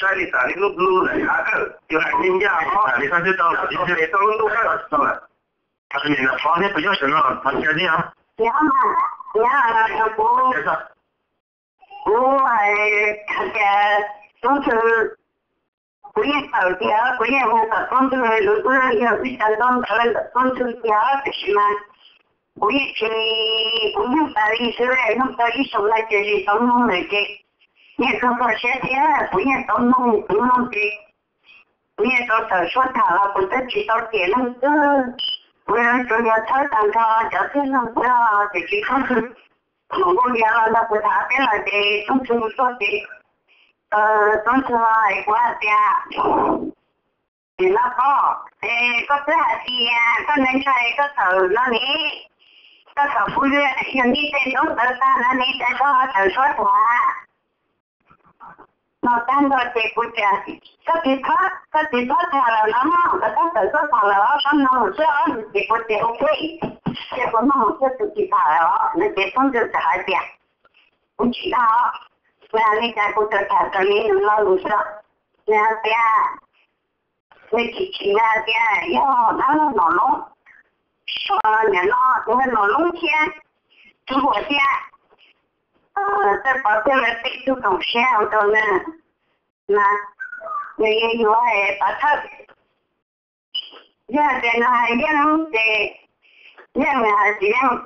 Saib li tas li lub lub lawm, yuav hais li ncaj os, li xab xwb tau, li tau lub ntuj kawg tau lawm. Qhov niam qhov thiab tus yog sawv no qhov ncaj li os. Kuv hais tias tub ntxhw, kuv yeej tawm tias kuv yeej hu kom tub ntxhw lub ntuj yog wb cov ntaub ntawv ntawm tub ntxhw tiag, tiam sis mas kuv yeej tsis, kuv nug tas li xwb, nug tau ib xyoos no ces tsis tau nug lawm ces yeej txog txog siab thiab kuv yeej tau nug, kuv nug ces kuv yeej tau tawm suab tham los kuv twb tsis tau tiam neej xwb. Kuv yuav tsuas yog txhawb tag nrho cov tib neeg xwb, tiam sis tub ntxhw, mus nkuj lias los nrog kuv tham peb los ces tub ntxhw tuaj ces tub ntxhw hais kuv hais tias, nim no koj, es koj twb hais tias koj ntshai ntshai koj tawm no ne, koj tawm kuv yog nij tej ntaub ntawv tag no ne, cas koj tawm suab tham no tag nrho ces kuv tias, koj tsis txhob, koj tsis txhob tham lawm no, koj txhob tawm suab tham lawm os, koj mloog xwb os, ces kuv tias ua phem, ces kuv mloog xwb kuv tsis tham lawm os no ces tub ntxhw txawm hais tias, kuv tsis tham os, kuv hais li cas kuv txawm tham raws li nws lo lus xwb. Nws hais tias, nws tsis tsim hais tias yog dab laug Nom Loob, nim no tus Nom Loob thiab tus Huam thiab Txawj Pov thiab lawv tej tug koom siab ua rau na, mas nws yuav yuav Pov Thawj. Yog hais tias nws hais yeej ces yeej, nws hais tsis yeej,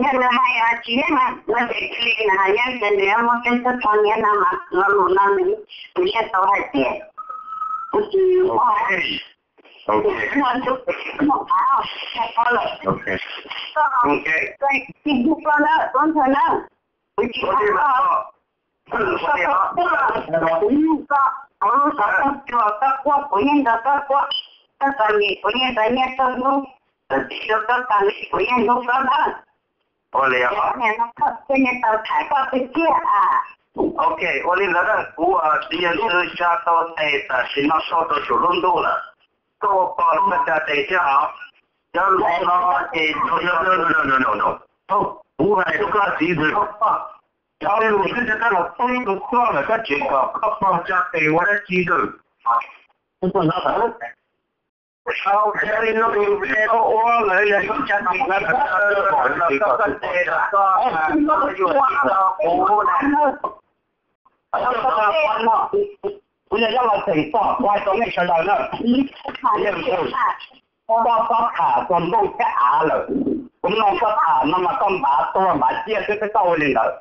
yog nws hais tsis yeej, nws hais cia li nws hais yeej ces nws yuav muaj kev txawj txom nyem no mas lo lus no nws, nws yeej tau hais tias, kuv tsis ua. Ua li, ok, ua li ntawd kuv txiv yawg ntxwg tsa tau tes tam sim no sau rau saum lub ntuj lawm. Koj ua pog koj tsa tes thiab os. Cov lus no ces kuv hais rau koj txiv ntxwg, cov lus twb tsis tau los poob rau koj lawm, koj tseem kom koj pog tsa tes ua dab tsi ntawd? Kuv yog Yob Los Tseem Pog, kuv hais rau nej sawv daws na, koj txhob tham txog nkauj thiab av lawm. Kuv mloog koj tham no mas koj npav tuag npav ciaj xwb, koj ua li ntawd.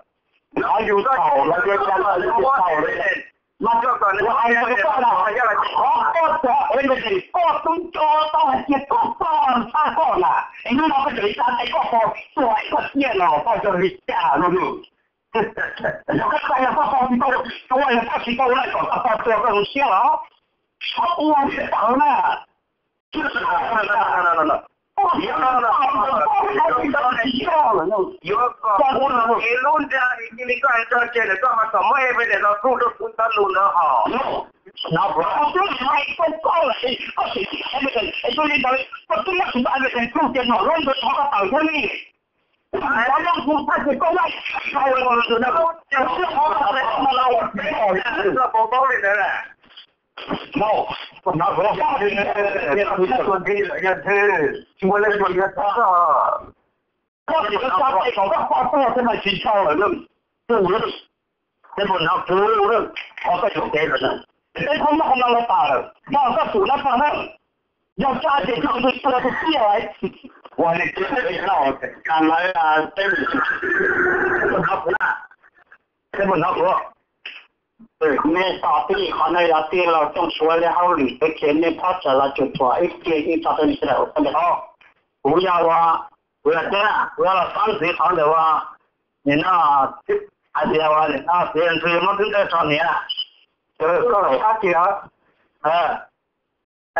Hnov yus txhaum los ua cas los yus tsis txhaum li. Mas kuv hais rau koj na, qhov koj txog ua li ntawd ces koj tub tso tau hais tias koj pog npaj koj na, es hnub no koj tseem tsa tes koj pog tuag koj ciaj no koj yog li cas no. Yog koj tsa yog koj pog tsis tau, tsuas yog koj tsis tau ua kom koj pog tuag koj zoo siab los txhob ua li ntawd na. Yuav kom ua lub nra cia li koj hais tso tseg lawm koj ho txom muab evidence los kuj rau kuv txoj lus ntawd hos. Koj twb hais rau koj lawm, koj tseem tsis evidence, es yog li ntawd koj twb muab kuv evidence proof tias Nom Loob ntawd thov koj tawm thiab li. Koj muab kuv txhais tes koj muab txhais tes ntawd na. Koj tsis txhob tsa tes kom koj pog tuag thiab mas tsis txhaum lawm. Tej mus no kuv, qhov koj yuam kev lawm na. Tej qhov muab qhov no los tas lawm, yog koj tus no tag na. Yog tsa ces koj tus tuag tus tiag lawm. Ua li tus tib no, ka lawv teb no kuv na. Tej mus no kuv. Nej tos tij qhov no yog tij laug Tooj Suav li hauj lwm teb chaws, nej txhob txawm los cuam thuam ib ce ib tog rau nws sawv daws ua txoj li hauj. Kuv yog ua, kuv yog tiag, kuv yog los xab ntxiv qhov ntawm ua, nim no hais tias ua nim no txiv ntxwg muab tub ntxawg tso niam. Koj los xab tias,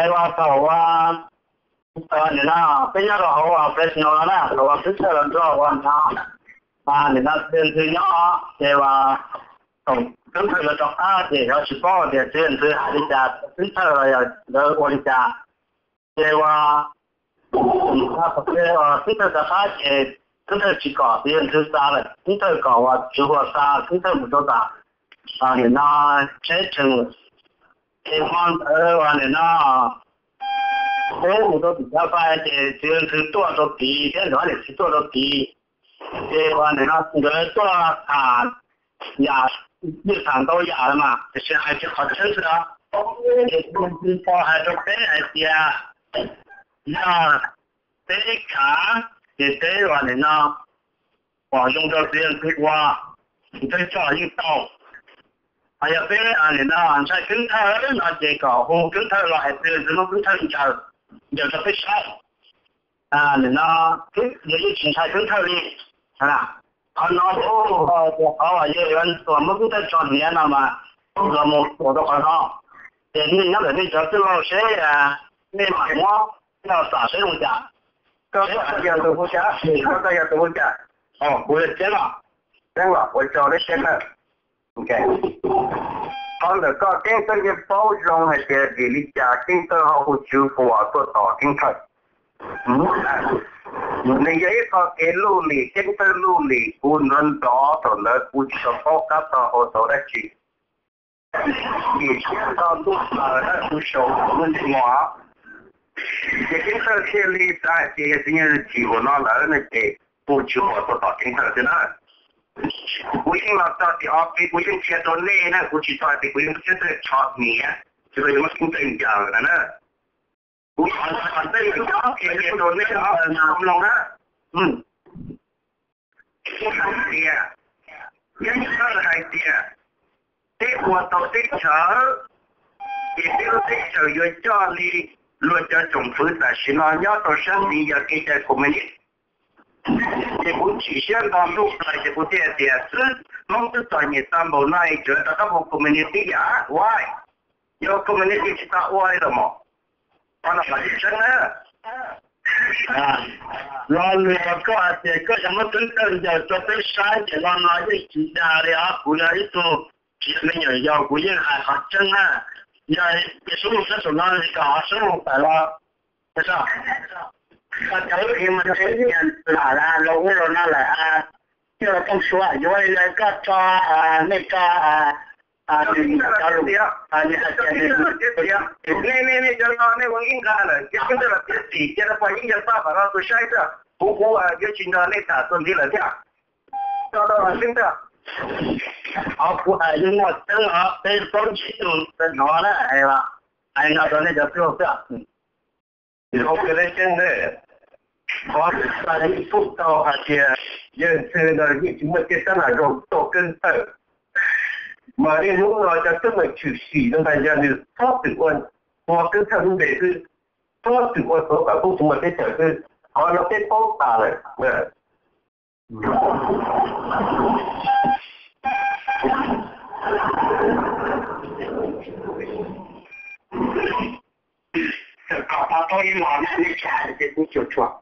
es ua thaum ua, nim no peb nyob rau hauv ua Fresno no na, thaum ua tub ntxawg los nrog ua no, nim no txiv ntxwg nyob ces ua, thaum tub ntxawg los rov qab ces yog tsis paub tias txiv ntxwg hais li cas, tub ntxawg los yog lawv ua li cas. Ces ua, tub ntxawg rov qab ces tub ntxawg tsis kom txiv ntxwg xa lawm, tub ntxawg kom ua tswv ua xa tub ntxawg mus rau tom nim no tsheb tseem Ces hmo ntawd uas nim no peb mus rau tim cov fai ces txiv leej txiv tuaj rau tid thiab nkawd niam txiv tuaj rau tid. Ces uas nim no nkawd tuaj tham yam, yeej tham ntau yam mas tiam sis hais tsis qhov tseeb xwb os. Ces txiv leej txiv tau hais rau peb hais tias yog peb khav ces peb uas nim no pom zoo rau txiv leej txiv ua, ntsej coj yeej tau. Ho yog peb nim no ntshai keeb thawj no ces kom hu keeb thawj los hais txiv leej txiv muab keeb thawj ncaws, ncaws rau peb saib. Nim no yog yeej tsis ntshai keeb thawj li. Qhov no tias qhov uas yog yuav tuam muab keeb thawj tso hniav no mas los mus tuam rau qhov no. Ces nej nyob ntawm nej cov tij laug seb nej mam muab no xam seb zoo cas. Koj yog tus hu cas? Koj yog tus hu cas? Kuv yog Tseeb los. Tseeb los ua tsaug li Tseeb na. Qhov ntawm koj Keeb Thawj yeej paub zoo hais tias vim li cas Keeb Thawj ho hu Tswv Huas tuaj tos Keeb Thawj. Nws yog ib qho kev luj lim, Keeb Thawj luj lim, kuv nrov nrov thaum ntawd kuv tsis tau paub qab tau hau tau dab tsi. Vim tsis tau ntuj plaws na, kuv xyaum kuv lub ntsej muag. Ces Keeb Thawj thiaj li xav hais tias yog txiv nyuj chim ua no lawm no ces hu Tswv Huas tuaj tos Keeb Thawj xwb na. Kuv yeej los txog tim office kuv yeej qhia rau nej na, kuv tsis tau hais tias kuv yeej muab Keeb Thawj tso hniav, tsis tau yuav muab Keeb Thawj ncaws no na. Kuv qhov ntawd qhov tseeb, qhia rau nej mloog na. Kuv hais tias, Keeb Thawj hais tias peb ua tau teb chaws, ces peb lub teb chaws yuav coj li luag cov tsoom fwv tam sim no nyob rau sab tid yog kev cai communist. Ces kuv tsim siab nto ntuj plaws ces kuv thiaj tias xwb, Hmoob twb txom nyem tau npaum no es tseem rov qab mus communist tib yam ua, yog communist tsis tau ua li los mas. Qhov no mas tsis tseeb na. Lo lus koj hais tias koj yuav muab Keeb Thawj ncaws rau peb saib ces lo no yeej tsis dag li os. Kuv yog ib tug tsis yog me nyuam yaus, kuv yeej hais qhov tseeb na. Yog ces sub lus sab saum no li kom ho sub lus pais los, koj cov lub ev mas lam los ua los no lawm, coj los tooj suav yuav li lawv koj tso, nej tso, cov lus, nej cov no nej ua ib nqa lawm, ces Keeb Thawj los piav txim cia rau pog Yeeb Yaj Paj kom los tus saib xwb, kuv kuv yuav tsis nrog nej tham txuas ntxiv lawm thiab. Tso rau los xwb ntag. Qhov kuv hais yeej muaj tseeb os, peb plaub tsib tug hnov na, hais no rau nej cov tij laug xwb. Zoo kawg li Tseeb na. Qhov ntawd yeej pub tau hais tias yawg ntxhw ntawd yeej tsis muaj tej tab lam zoo tau Keeb Thawj. Mas niaj hnub no cov teeb meem tshwm sim no ntag yog nws txhob txwm ua, ua Keeb Thawj lub npe xwb, txhob txwm ua tau kom Hmoob tsis muaj teb chaws xwb. Qhov no peb paub tas lawm. Kom pab tau ib los na, nej tsis hais ces kuv cuam tshuam.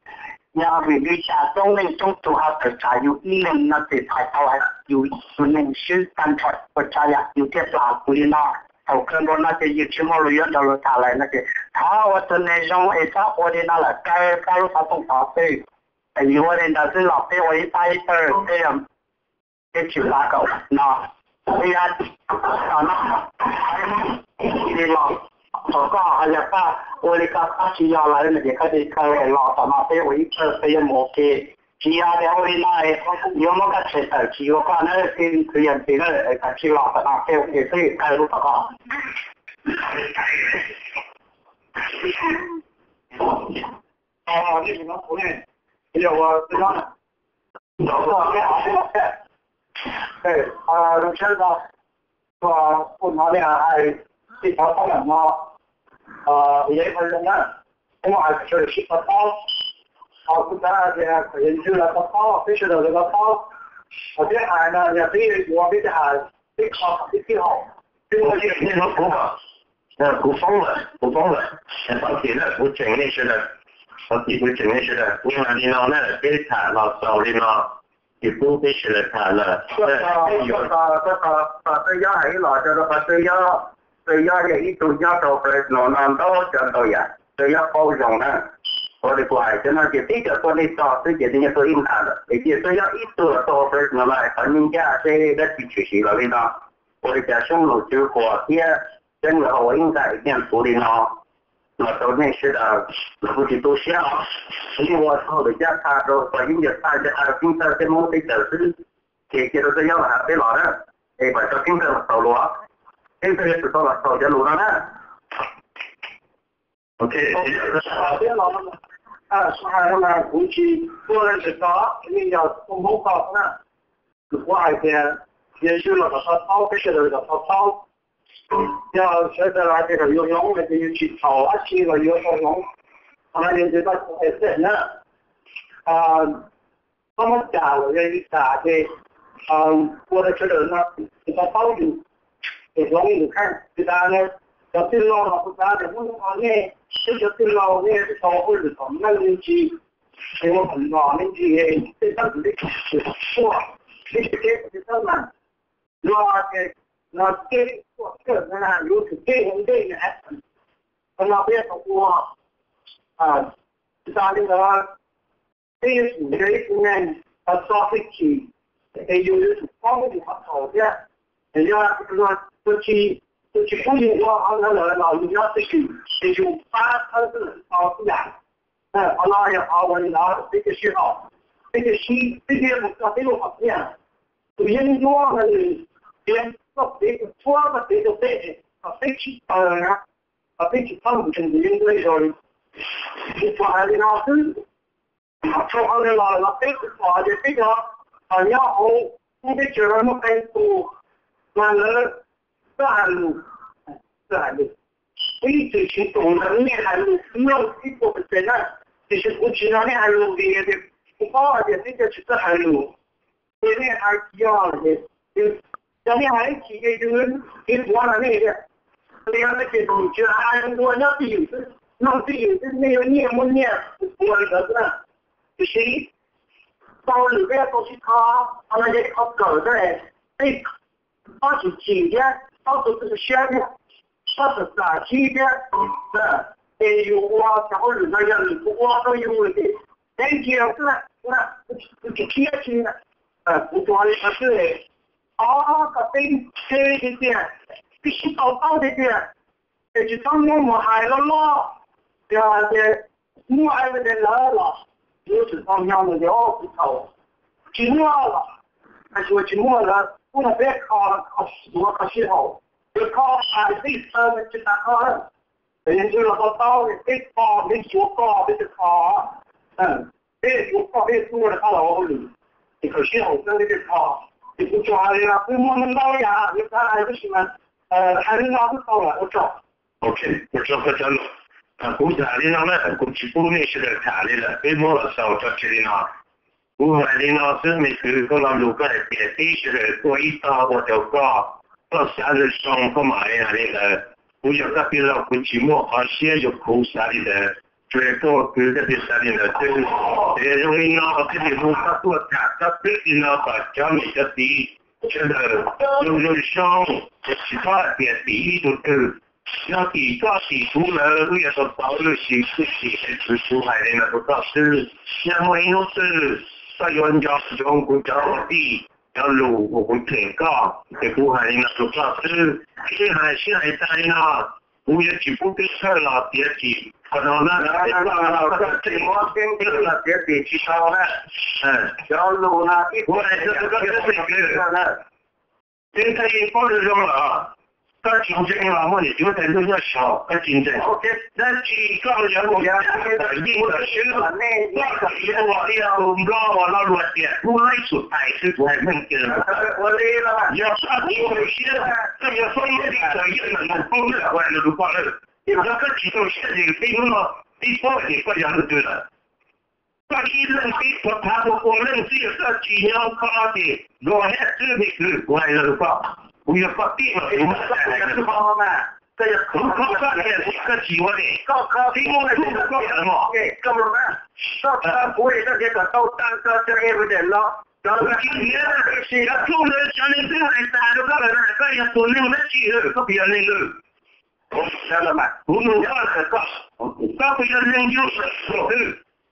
Yog vim li cas coob leej coob tus ho tawm tsam yus ib leeg no ces txhais tau hais yus, yus neeg swb tag nrho ua tsav yam yus thiaj plam kuv li no. Thaum kawg nkaus no ces yus tsis muaj lus yuav nrog luag tham lawm no ces thov ua tus neeg zoo es txhob ua li no lawm, kaw pab lub xov tooj tod xwb. Yus ua li ntawd xwb los peb ua ib pab ib pawg, peb, peb tsis pab kom no. Peb yog tom no li los, thaum koj ho yog koj ua li koj pab tsis yog lawm no ces koj cia li kaw los tom no peb ua ib pawg peb yuav mus ua ke. Tsis yog tias ua li no yuav muab koj tshem tawm tsis yuav koj na, xib hwb yawg ntxhw na, koj cia li los tom no peb ua ke xwb, kaw lub tom koj. Zoo siab no, kuv hnov nej hais txij thaum tab meeg no, kuv yog ib qho zoo na, kuv hais txog sib to taub, kuv xav hais tias kom yawg ntxhw los to taub, peb sawv daws los to taub, thiab hais no yog peb yuav peb thiaj hais, peb kho peb thiaj haum, peb muaj li kuv, kuv poob lawm, kuv poob lawm, thov txim na, kuv tseem nej sawv daws, thov txim kuv tseem nej sawv daws, nej hais li no na, peb tham los xaus li no, ces pub peb sawv daws tham lawm. Koj tos Txawj Yob hais ib los rau, rau qhov Txawj Yob yog ib tug nyob rau Fresno no ntau cov ntau yam, Txawj Yob paub zoo na. Ua li kuv hais cov no ces tib cov tuaj nej txog xwb ces twb nyiaj tuaj ib nta lawm, es cia Txawj Yob ib tug los tuaj ua Fresno no hais qhov nyuaj ncaj seb dab tsi tshwm sim los li no. Ua li cas Soob Lus Tswv Huas thiab Ces nws ho ua ib nqaim nyiaj txuv li no los rau nej sawv daws, los kuv tsis tu siab os. Yeej ua txog lwm caj qha rau cov yeeb yam thaj caj qha rau Keeb Thawj thiab Hmoob teb chaws xwb. Ces cia rau Txawj Yob los hais peb los na, es kom cov Keeb Thawj los xaus lus, Keeb Thawj yuav tsum tau los xaus cov lus no na. Kuv tsis tuaj leej twg ko, yeej yog tus Hmoob ko na. Kuv hais tias yog yus los kom tau paub, peb sawv daws los kom tau paub. Yog sawv daws hais tias kom yuav hloov no ces yus tsis txhaum dab tsi los yuav tau hloov. Qhov no yog nws tau xav na, koj muab cas los yog yus tas ces ua rau sawv daws no tsis tau paub yus, es hloov yus kheej. Tsis tas cov tij laug los kuv xav tias muab nug nej, twb cov tij laug nej twb tau hauj lwm tom neej me ntsis, es ua kom los me ntsis, tej tab kuv twb tsis tuaj, twb tsis kev kuv twb txhawb mas luag ces no tej tuaj kawg na, yuav tsum tej ua ntej na. Qhov no peb tau ua, tsis tas li ntawd, peb yuav tsum yog ib tug neeg txo hwj chim, es yus yuav tsum paub yus qhov txhaum thiab. Yog luag tus tsis pub yus ua qhov ntawd lawm los yus nyob twj ywm, ces yus pab thawb tau tib yam. Qhov no yog qhov uas li ntawd peb thiaj sib haum, peb thiaj sib, peb thiaj mus txog peb lub hom phiaj. Tus yeeb ncuab no nws piav koj piav tus tshuab, koj piav rau peb, kom peb sib tawg na, kom peb tsis txhob mus nrog tus yeeb ncuab ib zaug li. Kuv tsuas hais li no xwb. Thaum qhov no los los peb kuj pom tias peb cov nyob hauv lub teb chaws no muaj qee tus mas lawv txawj hais lus, txawj hais lus. Kuv ib txwm tsis tus ntawd nej hais lus mloog ib puas pes tsawg na, tiam sis kuv tsis nco nej hais lus vim tias kuv paub hais tias peb cov tsis txawj hais lus. Ces nej hais tsis yog ces, yog nej hais ib chim ces yus, yus tuav nrog nej tias, yog no ces tus tsis hais ua nyob twj ywm xwb, nyob twj ywm xwb nej yuav nyiaj muaj nyiaj ua li ntawd xwb na. Tiam sis tau lwm peb yuav tau sib kho, qhov no yog ib qho kawm xwb, peb txhob chim chim thiab txhob tu tu siab thiab, txhob xam xam sib thiab. Ces yus ua cov hauj lwm no yog lwm tus ua rau yus ces peb ntsia xwb, kuv tsis khiav tsis, kuv tsuas li no xwb. Qhov kom peb ntshe tiag tiag, peb sib tau taub tiag tiag, ces tsis txhob muab mus hais loj loj. Yog hais tias muaj evidence lawm los yuav tsum tau nyo mus tias kuv txhaum, tsis muaj los hais tsuas tsis muaj lawm, kuj yog peb kho, kho sib haum, yuav kho hais tib txhawj tsis tas kho. Ces yog ntxwg los tau taub peb kho, peb suav koj peb twb kho, peb suav koj peb tuaj rau qhov los ua hauj lwm, ces khaws sib haum xwb peb twb kho. Ces kuv tsuas hais li no, kuj muaj ntau yam yuav txav hais tab sis mas hais li no twb tau lawm, ua tsaug. Ok, ua tsaug koj cov lus. Kuv tham li no na, kuv tsis pub nej sawv daws tham li lawm, peb muab los xaus tso tseg li no. Kuv hais li no xwb, me kwv, koj lo lus koj hais tias peb sawv daws tuaj ib tog ua rau koj, koj xav zoo zoo koj mam li hais li ntawd. Kuv yog koj tij laug, kuv tsis muaj qhov siab yuav khuv xav li ntawd. Tsuas yog koj ua kwv koj thiaj xav li ntawd xwb. Ces zoo li no thiaj li hu koj tuaj tham koj twb li no kom cov niam cov txiv sawv daws zoo zoo zoo, tsis txhob hais tias tim ib tug twg. Yog tim koj tim kuv lawm wb yuav tau paub lub sim, lub sim es kuv hais li no rau koj xwb. Yog muaj ib hnub twg koj yuav nco ntsoov kuv cov kwv tij cov lus uas kuv them koj, ces kuv hais li no rau koj xwb. Sib hais sib hais tas li no, kuv yuav tsis pub peb thawj los tiav txim qhov no na. Tiav txim tsis tau na. Cov lus no ib, kuv hais rau koj, Keeb Thawj yeej paub zoo zoo lawm, koj tsis ntseeg los muaj niam txiv huab tais ntuj nyob saud, koj tsis ntseeg. Dab tsi koj yuav mus yeej ua swb, koj tsis yuav ua ib yam nplog uas lo lus tias kuv laib xus tais xwb, kuv hais meej tiag. Yog koj tsis tu siab, koj yuav fob ib txhais yeej mam mus poob lawm, kuv hais rau koj lawm. Yog koj tsis tu siab ces peb hnub no peb paub tias koj yog leej twg lawm. Koj ib leeg peb puas phav puas pua leej xwb, yog koj tsis nyob koj ces go ahead xwb me kwv, kuv hais rau koj, kuv yog koj tij mas kuv muab hais rau koj. Kuv kho koj tias koj tsis ua li, peb muab koj lawm mog. Koj tsis nyiam, koj tsuj lawv cov neeg twb hais tas rau koj lawm na, koj yog tus neeg dab tsi, koj puas yog neeg lwm? Kuv nug koj, koj puas yog neeg Yuv Suav lwm?